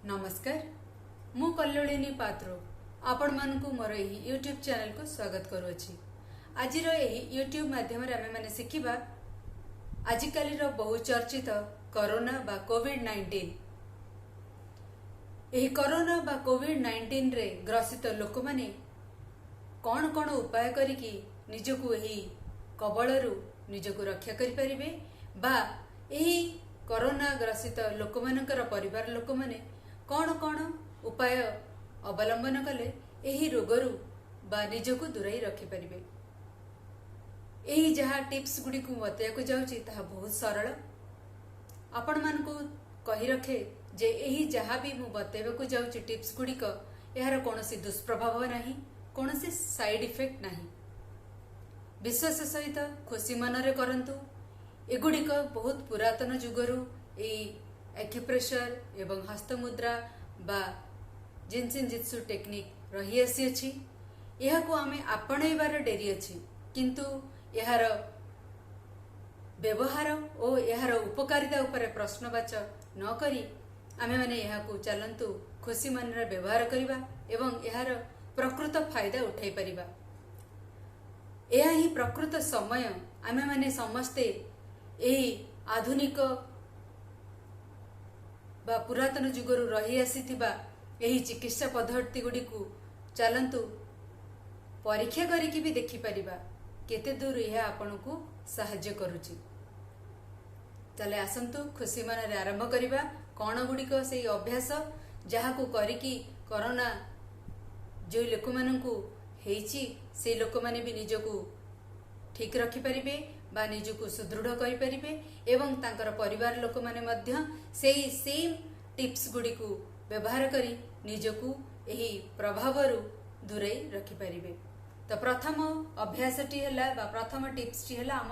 ନମସ୍କାର, ମୁଁ କଲ୍ଲୋଳିନୀ ପାତ୍ର ଆପଣମାନଙ୍କୁ ମୋର ଏହି ୟୁଟ୍ୟୁବ୍ ଚ୍ୟାନେଲକୁ ସ୍ୱାଗତ କରୁଅଛି। ଆଜିର ଏହି ୟୁଟ୍ୟୁବ୍ ମାଧ୍ୟମରେ ଆମେମାନେ ଶିଖିବା ଆଜିକାଲିର ବହୁ ଚର୍ଚ୍ଚିତ କରୋନା ବା କୋଭିଡ-19। ଏହି କରୋନା ବା କୋଭିଡ-19ରେ ଗ୍ରସିତ ଲୋକମାନେ କ'ଣ କ'ଣ ଉପାୟ କରିକି ନିଜକୁ ଏହି କବଳରୁ ନିଜକୁ ରକ୍ଷା କରିପାରିବେ ବା ଏହି କରୋନା ଗ୍ରସିତ ଲୋକମାନଙ୍କର ପରିବାର ଲୋକମାନେ କ'ଣ କ'ଣ ଉପାୟ ଅବଲମ୍ବନ କଲେ ଏହି ରୋଗରୁ ବା ନିଜକୁ ଦୂରେଇ ରଖିପାରିବେ। ଏହି ଯାହା ଟିପ୍ସ ଗୁଡ଼ିକୁ ବତାଇବାକୁ ଯାଉଛି, ତାହା ବହୁତ ସରଳ। ଆପଣମାନଙ୍କୁ କହି ରଖେ ଯେ ଏହି ଯାହା ବି ମୁଁ ବତାଇବାକୁ ଯାଉଛି ଟିପ୍ସ ଗୁଡ଼ିକ, ଏହାର କୌଣସି ଦୁଷ୍ପ୍ରଭାବ ନାହିଁ, କୌଣସି ସାଇଡ୍ ଇଫେକ୍ଟ ନାହିଁ। ବିଶ୍ୱାସ ସହିତ ଖୁସି ମନରେ କରନ୍ତୁ। ଏଗୁଡ଼ିକ ବହୁତ ପୁରାତନ ଯୁଗରୁ ଏଇ ଆକ୍ୟୁପ୍ରେସର ଏବଂ ହସ୍ତମୁଦ୍ରା ବା ଜିନ୍ସିନ୍ ଜିତ୍ସୁ ଟେକ୍ନିକ୍ ରହିଆସିଅଛି। ଏହାକୁ ଆମେ ଆପଣେଇବାର ଡେରି ଅଛି, କିନ୍ତୁ ଏହାର ବ୍ୟବହାର ଓ ଏହାର ଉପକାରିତା ଉପରେ ପ୍ରଶ୍ନବାଚ ନ କରି ଆମେମାନେ ଏହାକୁ ଚାଲନ୍ତୁ ଖୁସି ମନରେ ବ୍ୟବହାର କରିବା ଏବଂ ଏହାର ପ୍ରକୃତ ଫାଇଦା ଉଠାଇ ପାରିବା। ଏହା ହିଁ ପ୍ରକୃତ ସମୟ। ଆମେମାନେ ସମସ୍ତେ ଏହି ଆଧୁନିକ ବା ପୁରାତନ ଯୁଗରୁ ରହି ଆସିଥିବା ଏହି ଚିକିତ୍ସା ପଦ୍ଧତି ଗୁଡ଼ିକୁ ଚାଲନ୍ତୁ ପରୀକ୍ଷା କରିକି ବି ଦେଖିପାରିବା କେତେ ଦୂର ଏହା ଆପଣଙ୍କୁ ସାହାଯ୍ୟ କରୁଛି। ତାହେଲେ ଆସନ୍ତୁ ଖୁସି ମନରେ ଆରମ୍ଭ କରିବା। କ'ଣ ଗୁଡ଼ିକ ସେଇ ଅଭ୍ୟାସ ଯାହାକୁ କରିକି କରୋନା ଯେଉଁ ଲୋକମାନଙ୍କୁ ହେଇଛି, ସେଇ ଲୋକମାନେ ବି ନିଜକୁ ଠିକ୍ ରଖିପାରିବେ ବା ନିଜକୁ ସୁଦୃଢ଼ କରିପାରିବେ ଏବଂ ତାଙ୍କର ପରିବାର ଲୋକମାନେ ମଧ୍ୟ ସେଇ ସେମ୍ ଟିପ୍ସ ଗୁଡ଼ିକୁ ବ୍ୟବହାର କରି ନିଜକୁ ଏହି ପ୍ରଭାବରୁ ଦୂରେଇ ରଖିପାରିବେ। ତ ପ୍ରଥମ ଅଭ୍ୟାସଟି ହେଲା ବା ପ୍ରଥମ ଟିପ୍ସଟି ହେଲା ଆମ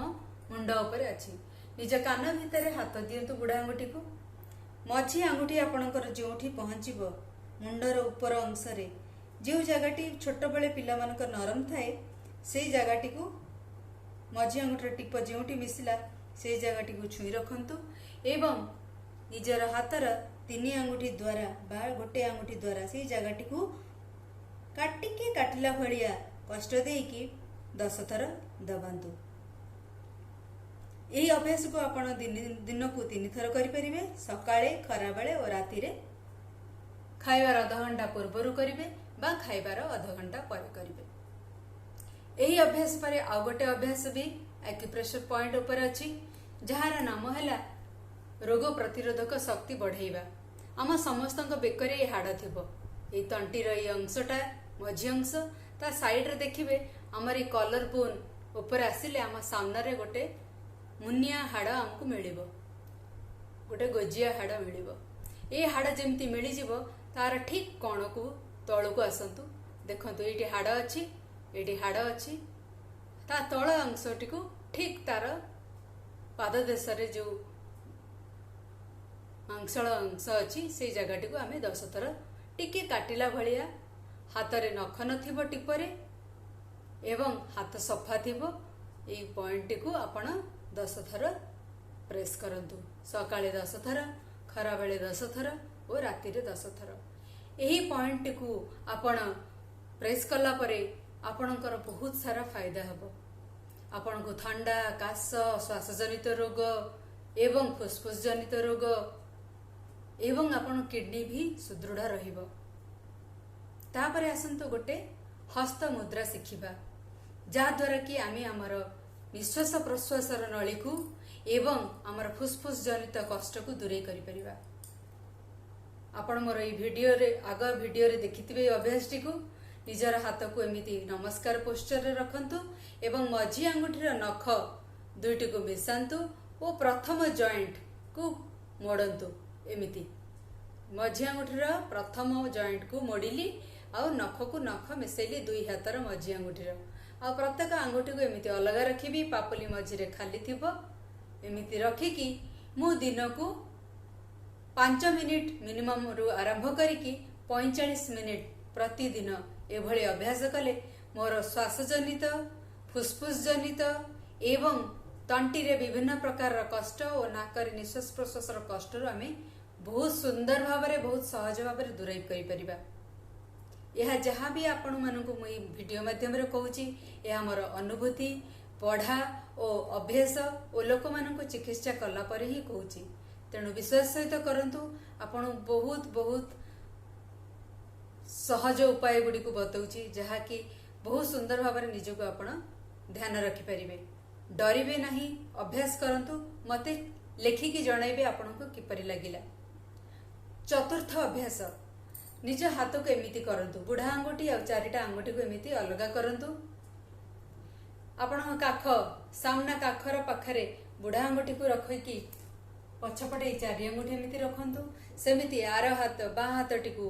ମୁଣ୍ଡ ଉପରେ ଅଛି। ନିଜ କାନ ଭିତରେ ହାତ ଦିଅନ୍ତୁ, ବୁଢ଼ା ଆଙ୍ଗୁଠିକୁ। ମଝି ଆଙ୍ଗୁଠି ଆପଣଙ୍କର ଯେଉଁଠି ପହଞ୍ଚିବ, ମୁଣ୍ଡର ଉପର ଅଂଶରେ ଯେଉଁ ଜାଗାଟି ଛୋଟବେଳେ ପିଲାମାନଙ୍କ ନରମ ଥାଏ, ସେଇ ଜାଗାଟିକୁ, ମଝି ଆଙ୍ଗୁଠିର ଟିପ ଯେଉଁଠି ମିଶିଲା, ସେଇ ଜାଗାଟିକୁ ଛୁଇଁ ରଖନ୍ତୁ ଏବଂ ନିଜର ହାତର ତିନି ଆଙ୍ଗୁଠି ଦ୍ୱାରା ବା ଗୋଟେ ଆଙ୍ଗୁଠି ଦ୍ୱାରା ସେଇ ଜାଗାଟିକୁ କାଟିକି, କାଟିଲା ଭଳିଆ କଷ୍ଟ ଦେଇକି 10 ଥର ଦବାନ୍ତୁ। ଏହି ଅଭ୍ୟାସକୁ ଆପଣ ଦିନକୁ ତିନିଥର କରିପାରିବେ, ସକାଳେ, ଖରାବେଳେ ଓ ରାତିରେ। ଖାଇବାର ଅଧଘଣ୍ଟା ପୂର୍ବରୁ କରିବେ ବା ଖାଇବାର ଅଧଘଣ୍ଟା ପରେ କରିବେ। ଏହି ଅଭ୍ୟାସ ପରେ ଆଉ ଗୋଟେ ଅଭ୍ୟାସ ବି ଆକ୍ୟୁପ୍ରେସର ପଏଣ୍ଟ ଉପରେ ଅଛି, ଯାହାର ନାମ ହେଲା ରୋଗ ପ୍ରତିରୋଧକ ଶକ୍ତି ବଢ଼େଇବା। ଆମ ସମସ୍ତଙ୍କ ବେକରେ ଏ ହାଡ଼ ଥିବ। ଏଇ ତଣ୍ଟିର ଏଇ ଅଂଶଟା, ମଝି ଅଂଶ, ତା ସାଇଡରେ ଦେଖିବେ ଆମର ଏଇ କଲର ବୋନ୍ ଉପରେ ଆସିଲେ ଆମ ସାମ୍ନାରେ ଗୋଟେ ମୁନିଆ ହାଡ଼ ଆମକୁ ମିଳିବ, ଗୋଟେ ଗୋଜିଆ ହାଡ଼ ମିଳିବ। ଏ ହାଡ଼ ଯେମିତି ମିଳିଯିବ, ତାର ଠିକ୍ କଣକୁ ତଳକୁ ଆସନ୍ତୁ। ଦେଖନ୍ତୁ, ଏଇଠି ହାଡ଼ ଅଛି, ଏଇଠି ହାଡ଼ ଅଛି। ତା ତଳ ଅଂଶଟିକୁ ଠିକ୍ ତାର ପାଦ ଦେଶରେ ଯେଉଁ ମାଂସଳ ଅଂଶ ଅଛି, ସେଇ ଜାଗାଟିକୁ ଆମେ 10 ଥର ଟିକେ କାଟିଲା ଭଳିଆ, ହାତରେ ନଖ ନଥିବ ଟିପରେ ଏବଂ ହାତ ସଫା ଥିବ, ଏଇ ପଏଣ୍ଟଟିକୁ ଆପଣ 10 ଥର ପ୍ରେସ୍ କରନ୍ତୁ। ସକାଳେ 10 ଥର, ଖରାବେଳେ 10 ଥର ଓ ରାତିରେ 10 ଥର। ଏହି ପଏଣ୍ଟଟିକୁ ଆପଣ ପ୍ରେସ୍ କଲା ପରେ ଆପଣଙ୍କର ବହୁତ ସାରା ଫାଇଦା ହେବ। ଆପଣଙ୍କୁ ଥଣ୍ଡା, କାଶ, ଶ୍ୱାସଜନିତ ରୋଗ ଏବଂ ଫୁସଫୁସ ଜନିତ ରୋଗ ଏବଂ ଆପଣ କିଡନୀ ବି ସୁଦୃଢ଼ ରହିବ। ତାପରେ ଆସନ୍ତୁ ଗୋଟେ ହସ୍ତ ମୁଦ୍ରା ଶିଖିବା, ଯାହାଦ୍ୱାରା କି ଆମେ ଆମର ନିଶ୍ୱାସ ପ୍ରଶ୍ୱାସର ନଳୀକୁ ଏବଂ ଆମର ଫୁସଫୁସ ଜନିତ କଷ୍ଟକୁ ଦୂରେଇ କରିପାରିବା। ଆପଣ ମୋର ଏଇ ଭିଡ଼ିଓରେ, ଆଗ ଭିଡ଼ିଓରେ ଦେଖିଥିବେ ଏଇ ଅଭ୍ୟାସଟିକୁ। ନିଜର ହାତକୁ ଏମିତି ନମସ୍କାର ପୋଶ୍ଚରରେ ରଖନ୍ତୁ ଏବଂ ମଝି ଆଙ୍ଗୁଠିର ନଖ ଦୁଇଟିକୁ ମିଶାନ୍ତୁ ଓ ପ୍ରଥମ ଜଏଣ୍ଟକୁ ମୋଡ଼ନ୍ତୁ। ଏମିତି ମଝି ଆଙ୍ଗୁଠିର ପ୍ରଥମ ଜଏଣ୍ଟକୁ ମୋଡ଼ିଲି ଆଉ ନଖକୁ ନଖ ମିଶେଇଲି ଦୁଇ ହାତର ମଝି ଆଙ୍ଗୁଠିର। ଆଉ ପ୍ରତ୍ୟେକ ଆଙ୍ଗୁଠିକୁ ଏମିତି ଅଲଗା ରଖିବି, ପାପୁଲି ମଝିରେ ଖାଲି ଥିବ। ଏମିତି ରଖିକି ମୁଁ ଦିନକୁ 5 ମିନିଟ୍ ମିନିମମ୍ରୁ ଆରମ୍ଭ କରିକି 45 ମିନିଟ୍ ପ୍ରତିଦିନ ଏଭଳି ଅଭ୍ୟାସ କଲେ ମୋର ଶ୍ୱାସଜନିତ, ଫୁସଫୁସ ଜନିତ ଏବଂ ତଣ୍ଟିରେ ବିଭିନ୍ନ ପ୍ରକାରର କଷ୍ଟ ଓ ନାକରେ ନିଶ୍ୱାସ ପ୍ରଶ୍ୱାସର କଷ୍ଟରୁ ଆମେ ବହୁତ ସୁନ୍ଦର ଭାବରେ, ବହୁତ ସହଜ ଭାବରେ ଦୂରେଇ କରିପାରିବା। ଏହା ଯାହା ବି ଆପଣମାନଙ୍କୁ ମୁଁ ଏଇ ଭିଡ଼ିଓ ମାଧ୍ୟମରେ କହୁଛି, ଏହା ମୋର ଅନୁଭୂତି, ପଢ଼ା ଓ ଅଭ୍ୟାସ ଓ ଲୋକମାନଙ୍କୁ ଚିକିତ୍ସା କଲା ପରେ ହିଁ କହୁଛି। ତେଣୁ ବିଶ୍ୱାସ ସହିତ କରନ୍ତୁ। ଆପଣ ବହୁତ ବହୁତ ସହଜ ଉପାୟ ଗୁଡ଼ିକୁ ବତାଉଛି, ଯାହାକି ବହୁତ ସୁନ୍ଦର ଭାବରେ ନିଜକୁ ଆପଣ ଧ୍ୟାନ ରଖିପାରିବେ। ଡରିବେ ନାହିଁ, ଅଭ୍ୟାସ କରନ୍ତୁ। ମୋତେ ଲେଖିକି ଜଣାଇବେ ଆପଣଙ୍କୁ କିପରି ଲାଗିଲା। ଚତୁର୍ଥ ଅଭ୍ୟାସ, ନିଜ ହାତକୁ ଏମିତି କରନ୍ତୁ। ବୁଢ଼ା ଆଙ୍ଗୁଠି ଆଉ ଚାରିଟା ଆଙ୍ଗୁଠିକୁ ଏମିତି ଅଲଗା କରନ୍ତୁ। ଆପଣଙ୍କ କାଖ ସାମ୍ନା କାଖର ପାଖରେ ବୁଢ଼ା ଆଙ୍ଗୁଠିକୁ ରଖିକି ପଛପଟେ ଏଇ ଚାରି ଆଙ୍ଗୁଠି ଏମିତି ରଖନ୍ତୁ। ସେମିତି ଆର ହାତ, ବାଁ ହାତଟିକୁ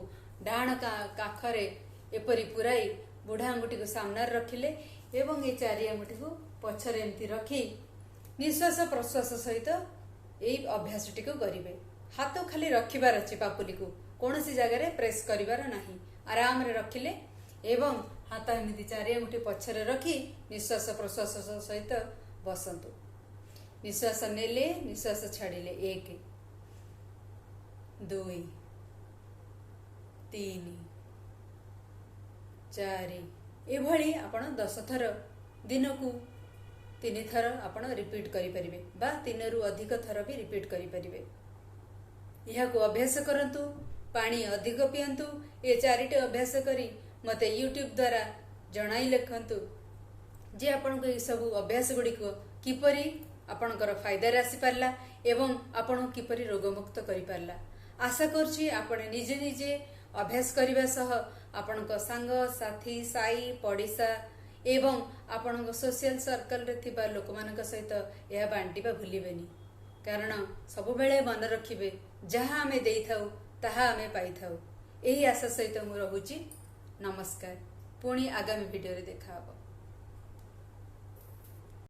ଡାହାଣ କାଖରେ ଏପରି ପୁରାଇ ବୁଢ଼ା ଆଙ୍ଗୁଠିକୁ ସାମ୍ନାରେ ରଖିଲେ ଏବଂ ଏ ଚାରି ଆଙ୍ଗୁଠିକୁ ପଛରେ ଏମିତି ରଖି ନିଶ୍ୱାସ ପ୍ରଶ୍ୱାସ ସହିତ ଏଇ ଅଭ୍ୟାସଟିକୁ କରିବେ। ହାତ ଖାଲି ରଖିବାର ଅଛି, ପାପୁଲିକୁ କୌଣସି ଜାଗାରେ ପ୍ରେସ୍ କରିବାର ନାହିଁ। ଆରାମରେ ରଖିଲେ ଏବଂ ହାତ ଏମିତି ଚାରି ଆଙ୍ଗୁଠି ପଛରେ ରଖି ନିଶ୍ୱାସ ପ୍ରଶ୍ୱାସ ସହିତ ବସନ୍ତୁ। ନିଶ୍ୱାସ ନେଲେ, ନିଶ୍ୱାସ ଛାଡ଼ିଲେ। 1, 2, 3, 4, ଏଭଳି ଆପଣ 10 ଥର, ଦିନକୁ 3 ଥର ଆପଣ ରିପିଟ୍ କରିପାରିବେ ବା 3ରୁ ଅଧିକ ଥର ବି ରିପିଟ୍ କରିପାରିବେ। ଏହାକୁ ଅଭ୍ୟାସ କରନ୍ତୁ, ପାଣି ଅଧିକ ପିଅନ୍ତୁ। ଏ ଚାରିଟି ଅଭ୍ୟାସ କରି ମୋତେ ୟୁଟ୍ୟୁବ୍ ଦ୍ୱାରା ଜଣାଇ ଲେଖନ୍ତୁ ଯେ ଆପଣଙ୍କୁ ଏସବୁ ଅଭ୍ୟାସ ଗୁଡ଼ିକ କିପରି ଆପଣଙ୍କର ଫାଇଦାରେ ଆସିପାରିଲା ଏବଂ ଆପଣଙ୍କୁ କିପରି ରୋଗମୁକ୍ତ କରିପାରିଲା। ଆଶା କରୁଛି ଆପଣ ନିଜେ ନିଜେ ଅଭ୍ୟାସ କରିବା ସହ ଆପଣଙ୍କ ସାଙ୍ଗ ସାଥୀ, ସାହି ପଡ଼ିଶା ଏବଂ ଆପଣଙ୍କ ସୋସିଆଲ ସର୍କଲରେ ଥିବା ଲୋକମାନଙ୍କ ସହିତ ଏହା ବାଣ୍ଟିବା ଭୁଲିବେନି। କାରଣ ସବୁବେଳେ ମନେ ରଖିବେ, ଯାହା ଆମେ ଦେଇଥାଉ ତାହା ଆମେ ପାଇଥାଉ। ଏହି ଆଶା ସହିତ ମୁଁ ରହୁଛି। ନମସ୍କାର। ପୁଣି ଆଗାମୀ ଭିଡ଼ିଓରେ ଦେଖା ହେବ।